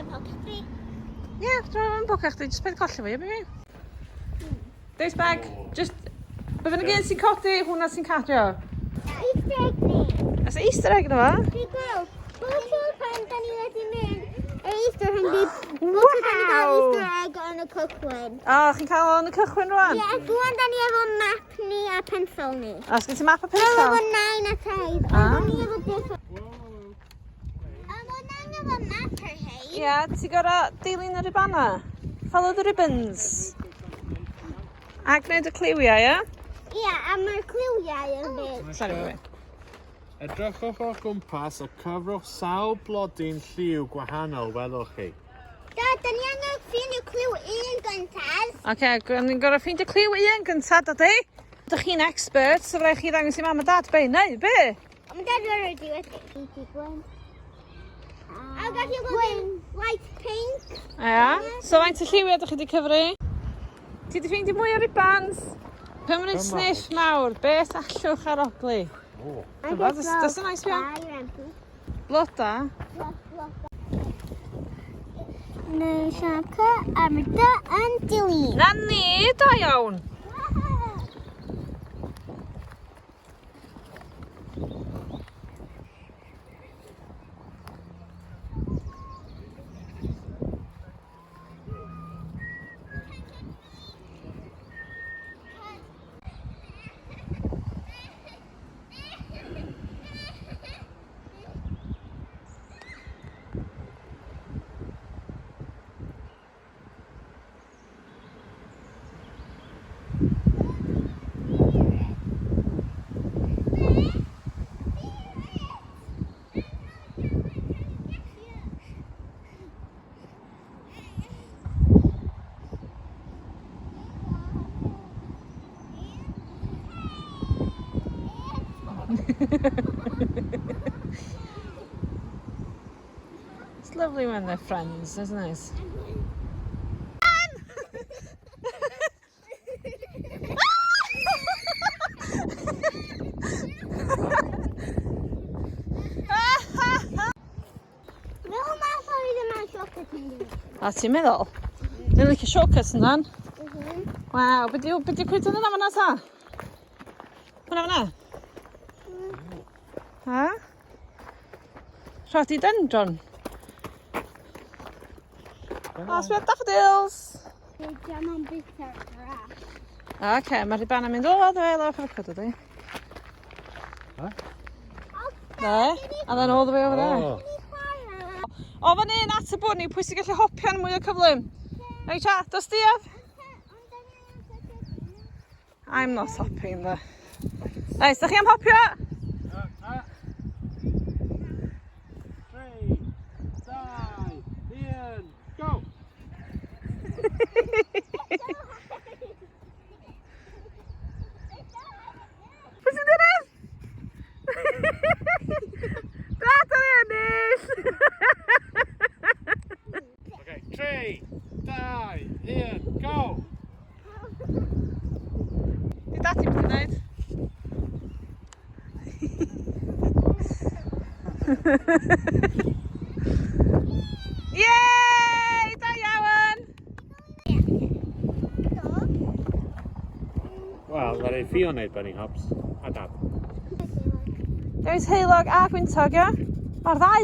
poced fi. Ie, yeah, dwi'n meddwl yn poced chdi, jyst paid colli fo, ie, baby? Dewis bag, just... Be fyny gyn sy'n codi, hwnna sy'n cario. Easter egg ni. As Easter egg na fo? Dwi'n gweld, bob tro pan da ni wedi mynd yr Easter hunt, bob tro da ni gael Easter egg yn y cychwyn. O, oh, chi'n cael o'n y cychwyn rwan? Ie, yeah, rwan da ni efo map ni a pensel ni. O, sgyn ti map a Fel pensel? efo nain a taid, ond o'n i efo beth. Ond o'n nain efo map ar hyn. Ie, yeah, ti gorau dilyn y ribana. Follow the ribbons. A gwneud y cliwiau, ie? Ie, a mae'r cliwiau yn fynd. Sorry, baby. Edrychwch o gwmpas a cyfrwch sawl blodyn lliw gwahanol welwch chi. Dad, da ni angen ffeindio cliw un gyntaf. Oce, okay, ni'n gorau ffeindio cliw un gyntaf, dadi. Dych chi'n expert, so rhaid chi ddangos i mam a dad be i neud, be? Ond mae dad already wedi. Wedi gwyn. A gallu bod yn light pink. Ia. So faint o lliwiau ydych chi wedi cyfri? Ti wedi ffeindio mwy o ribbons? Pum munud sniff mawr, beth allwch arogli? O. That's a nice one. Bloda. Neu siarad cy a mae dy yn dilyn. Na ni, da iawn. It's lovely when they're friends, isn't it? Fel ma ffordd yma'n shortcut yn dod. A ti'n meddwl? Dwi'n licio shortcuts yn dan. Waw, be di, be di cwyd yna fan'na ta? Hwna fan'na? Ha? Rhododendron. O, sbio daffodils! Dwi'n am bit ar grass. Oce, okay, mae'r ribana'n mynd all the way lawr ffordd dydy. There, and then all the way over there. Oh. O, fan hyn at y bwrdd ni, pwy sy'n gallu hopian mwy o cyflym? Reit, cha, dos di af? I'm not hopping there. Reit, da chi am hopio? 3, 2, 1, go! Pwy sy'n dyrus? Dad ar ennill! Okay, 3, 2, 1, go! Di dad ti beth i wneud? Yay! Da iawn! Wel, ddaru Ffion wneud bunny hops, a dad. Dewis heulog a gwyntog, ia? Mae'r ddau.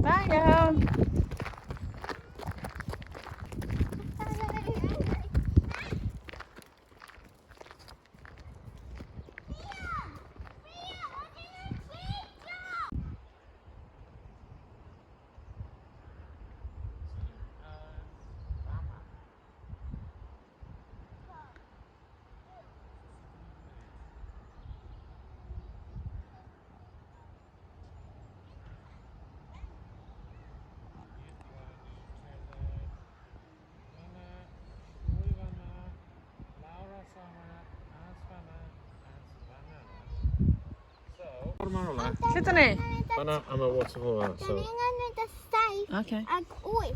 Da iawn. Lle dyn ni? mynd at... Fanna, a mae waterfall fanna. Da So, ni angen mynd at 7 Okay. ag 8.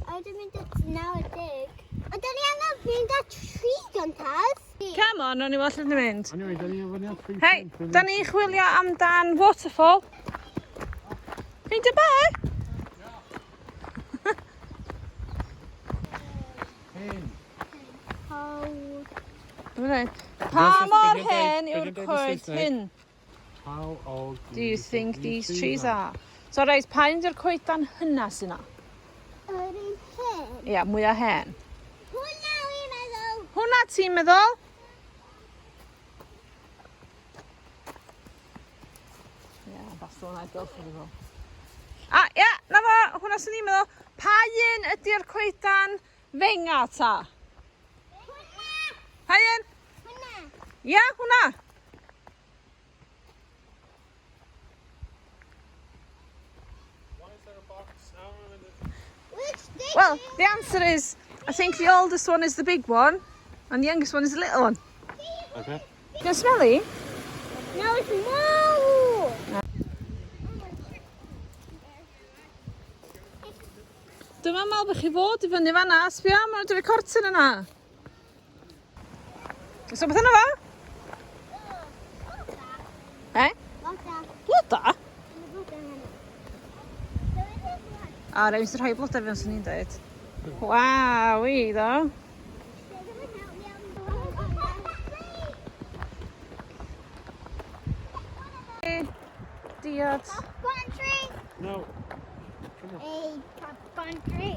A wedyn mynd at 9 a 10. Ond da ni angen mynd at 3 gyntaf. Come on, o'n i weld lle ni'n mynd. Anyway, da ni fyny at 3. Hei, da ni'n chwilio amdan waterfall. Ffeindio be? Hen. How... Dwi'n dweud, pa mor hen yw'r coed hyn? How old Do you think these trees are? So reit, pa un yw'r coedan hynna sy'n na? Yr un hen. Ia, mwyaf hen. Hwna wy'n meddwl. Hwna ti'n meddwl? Yeah, that's the one I'd go for as well. A, ia, na fo, hwnna sy'n ni'n meddwl. Pa un ydy'r coedan fenga ta? Hwna! Pa un? Hwna! Ia, hwnna. Why is there a box? Now I'm in the... Which stick? Well, the answer is, I think the oldest one is the big one, and the youngest one is the little one. Okay. Can smelly? No, it's mawr! Dwi'n meddwl bod chi fod i fyny fan'na. Sbia, maen nhw'n dyfu cortyn yna. Oes rhywbeth yna fo? E? Bloda. Bloda? Bloda hynny. A rhaid sy'n rhoi blodau fewn swn i'n dweud. Waw, i ddo. Diod. Popcorn tree. No. Come on. A popcorn tree.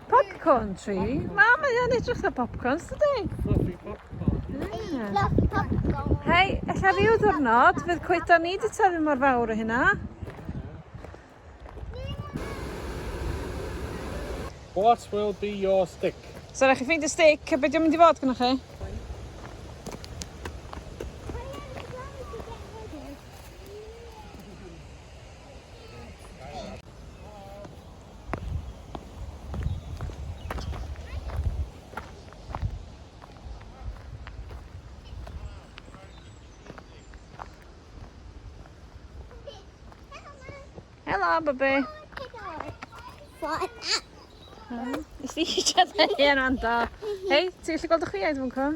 Popcorn tree? Ma, mae o'n edrych fatha popcorn, dydy? Fluffy popcorn. A fluffy popcorn. Hei, ella ryw ddwrnod, fydd coedan ni 'di tyfu mor fawr o hynna. What will be your stick? So rhaid chi ffeindio stick, a be' 'di o'n mynd i fod gynnwch chi? Helo, babi. What? Nes di eisiau dy hun rando. Hei, ti'n gallu gweld y chwiaid fan co?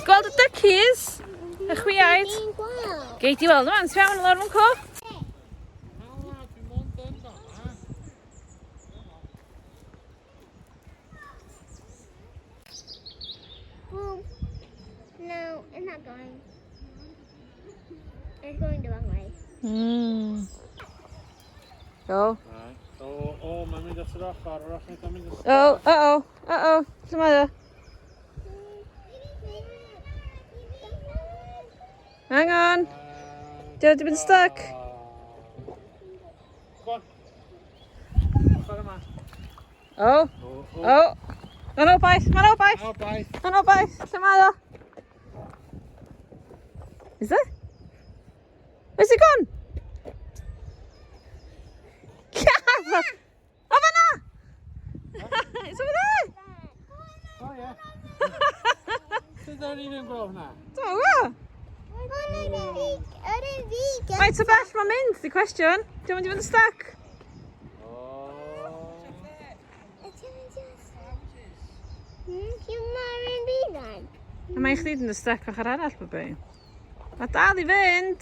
Gweld y duckies? Y chwiaid? Gei di weld yma, ti'n mewn lawr fan co? Boom. No, it's not going. It's going the wrong way. Go. Right. O, o, mae'n mynd at yr ochr, yr ochr, mae'n mynd at Oh, uh-oh, uh-oh. Lle mae o? Hang on. Di o wedi mynd stuck? Go on. Ochr yma. Oh, O, o. oh. Mae'n obaith, mae'n obaith. O, baith. Mae'n obaith. Lle mae o? Is it? Where's it gone? O, fan'na! It's over there! O, ie. Sut da ni ddim gweld hwnna? Dwi'n gwybod. Faint o bell mae'n mynd, the question. Dwi'n mynd i fod yn stuck. O. A mae chdi yn stuck ochr arall, babi. Mae dal i fynd.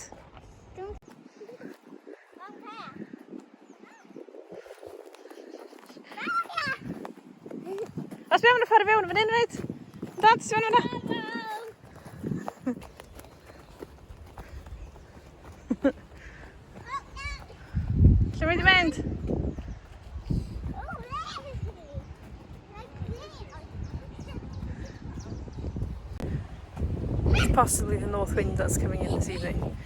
Os mi am ffordd i fewn fan hyn, reit? Dad, ti'n fewn yna? Lle mae di mynd? It's possibly the north wind that's coming in this evening.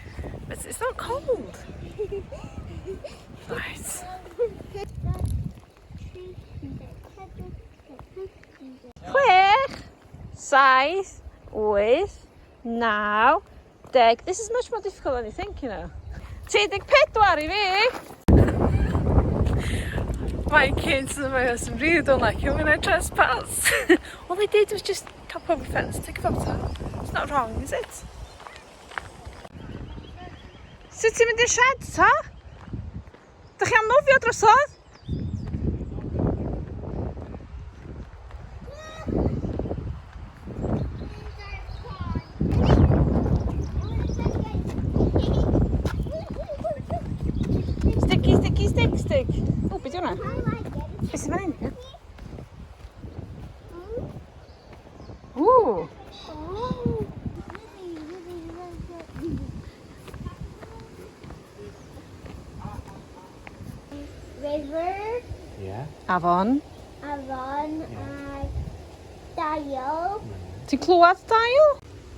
But it's not cold. Right. 6, 7, 8, 9, 10. This is much more difficult than you think, you know. 34 i fi! My kids and my husband really don't like it when I trespass. All they did was just top over fence, take a photo. It's not wrong, is it? Sut ti'n mynd i'r shed ta? Dych chi am nofio drosodd? Sticky, sticky, stick, stick. O, beth yw hwnna? Beth sy'n fan hyn? Ww. River. Yeah. Afon. Afon a dail. Ti'n clywed dail?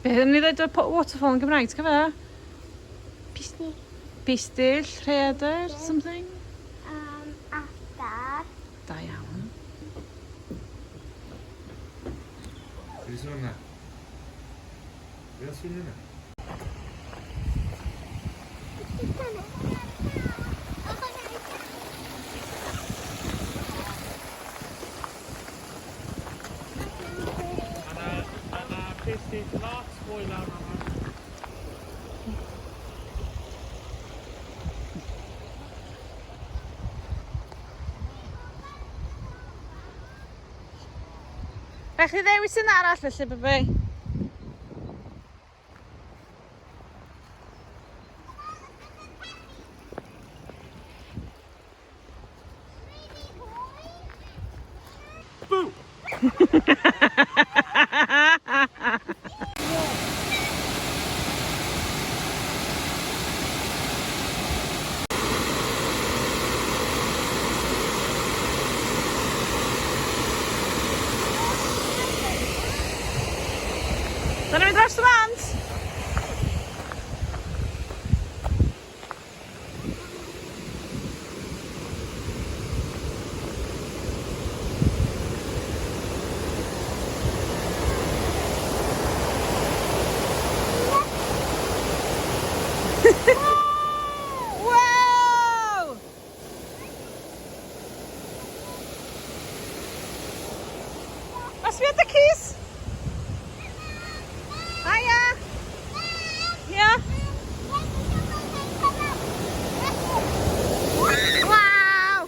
Be ni ddweud o waterfall yn Gymraeg, ti'n cofio? Pistyll, rhaeadr, something? Adar. Da iawn. Beth sy'n hwnna? Beth sy'n hwnna? Yna pistyll lot mwy lawr yma. Rhaid chdi ddewis un arall felly, baby. Boo! Da ni'n mynd dros y bont? Wow! Was wird der Kies? Hiya! Ja? Wow!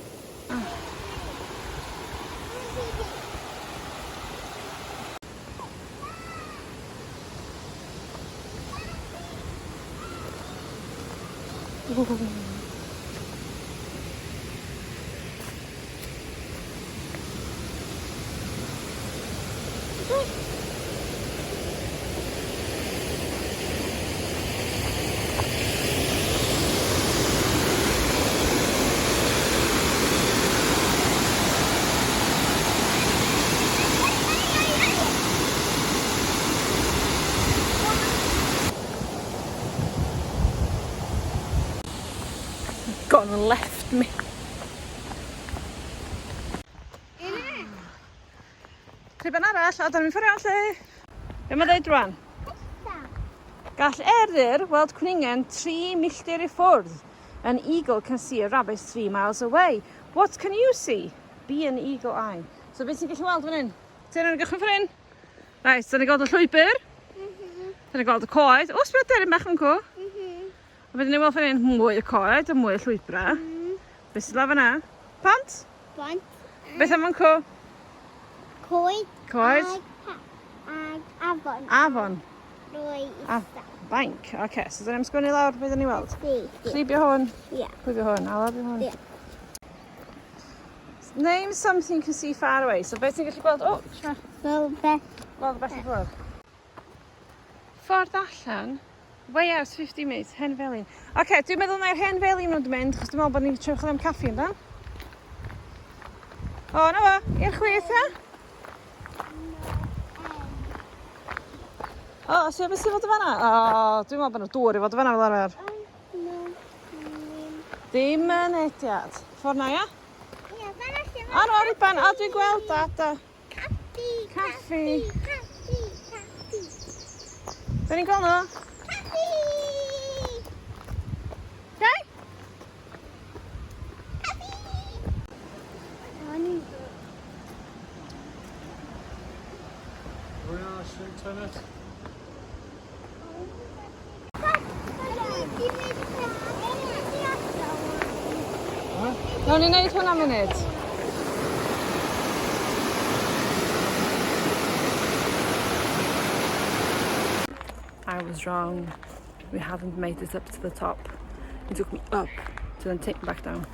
Gone and left me. Rhywbeth arall, a da ni'n ffordd iawn lle. Be mae'n dweud rwan? Gall eryr weld cwningen 3 milltir i ffwrdd. An eagle can see a rabbit 3 miles away. What can you see? Be an eagle eye. So beth ti'n gallu weld fan hyn? Ti'n rhan gychwyn fan hyn? Reit, da ni'n gweld y llwybr. Da ni'n gweld y coed. O, sbio deryn bach yn cw. A beth ni'n weld fan hyn? Mwy o coed a mwy o llwybrau. Beth sydd lawr fan'na? Pont? Bont. Beth am fan cw? Coed. Coed. Ag afon. Afon. Rwy A banc. Oce, okay, so dyn ni'n sgwennu lawr beth ni'n weld. Di. Chlibio hwn. Ie. Chlibio hwn, a lawr hwn. Ie. Name something you can see far away. So beth ti'n gallu gweld? O, oh, Fel beth. Weld bell i ffwrdd. Ffordd allan. Way out 50 minutes, Hen Felin. Oce, okay, dwi'n meddwl mai'r Hen Felin nhw'n mynd, chos dwi'n meddwl bod ni'n trio chwilio am caffi yndan? O, na fo, i'r chwith, ia? O, so beth sy'n fod yn fanna? O, dwi'n meddwl bod nhw dŵr i fod yn fanna fel arfer. Dim mynediad. Ffordd na, ia? Ie, fanna lle O, no, riban. O, dwi'n gweld da, da. Caffi. Caffi. Caffi. Caffi. Be ni'n gweld nhw? Caffi. Okay? Caffi. O'n i. Rwy'n arall sy'n turn it? Nawn ni wneud hwnna munud. I was wrong. We haven't made it up to the top. It took me up to then take me back down.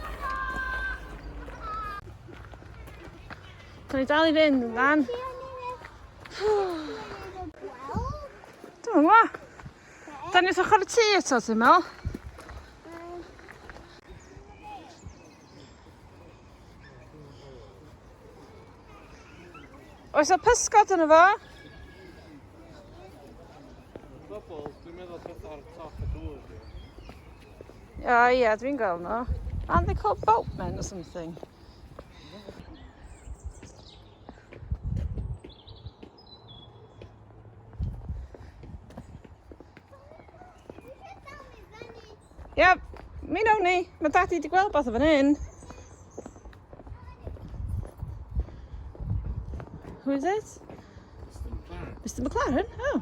Da ni dal i fynd, lan. Dwi'n gwybod. Da ni wrth ochr y tŷ eto, ti'n meddwl? Oes o pysgod yn efo? Bubbles, dwi'n meddwl peth ar top y dŵr. O ie, dwi'n gweld nhw. Aren't they called boatmen or something? Yep, mi nawn ni. Mae dadi wedi gweld beth o fan hyn. Who is it? Mr McLaren? Oh.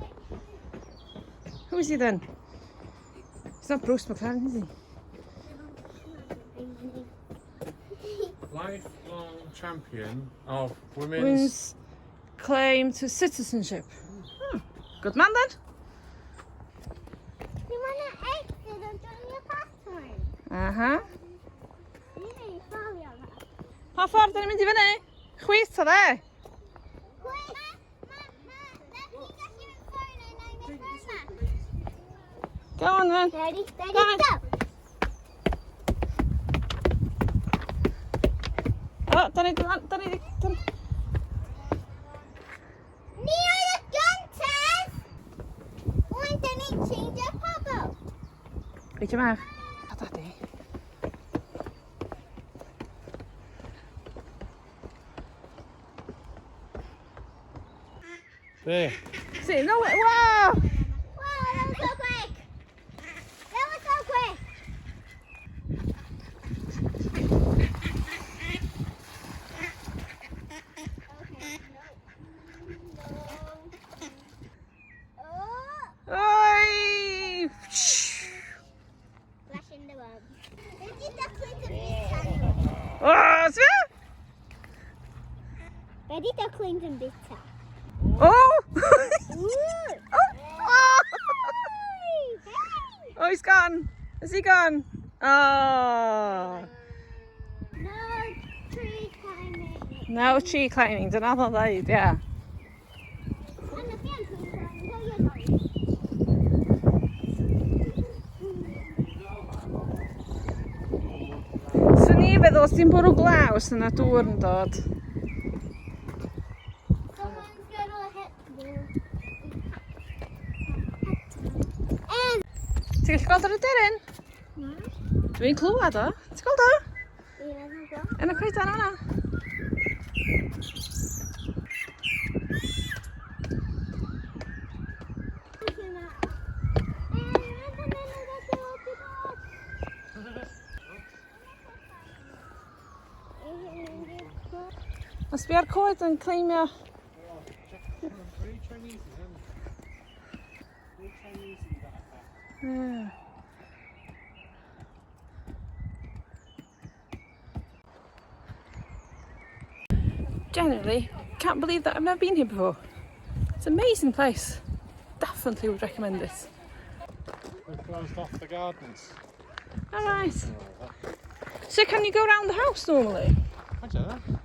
Who is he then? He's not Bruce McLaren, is he? Lifelong champion of women's... Women's claim to citizenship. Oh, good man then. You wanna exit and join your pastime? Aha. Ni'n ei ffolio fe. Pa ffordd da ni'n mynd i fyny? Chwith ta dde? Chwith! Ma, ma, ma, ni'n gallu mynd ffordd na i mynd ffordd ma. Go on then. Ready, steady, Go on. go! O, da ni, da ni, da ni, Ni oedd y gyntaf! Wan, da ni'n change y pobl. Reit yma. A dadi. There. See, no, wow! Wow, that was so quick! That was so quick! Okay, no. No. Oh, Oi! flash in the world. Ydy ducklings yn bita nhw? O, sbia? Ydy ducklings yn bita? Oh! Ooh! Oh! Oh! Hey! Oh, he's gone. Is he gone? Oh. No tree climbing. No tree climbing. Dyna oedd o'n dweud, ie. And the fan tree climbing. No, you're not. Swn i'n feddwl, os ti'n bwrw glaw, sy'n yna dŵr yn dod. Someone's gonna hit you. And Ti'n gallu gweld ar y deryn? Dwi'n clywed o. Ti'n gweld o? Yn y coedan yna. Mae sbio'r coed yn cleimio. Very Chinese, isn't it? Very Chinese that. Yeah. Generally, can't believe that I've never been here before. It's an amazing place. Definitely would recommend it. They've closed off the gardens. All right. So can you go round the house normally? I don't know.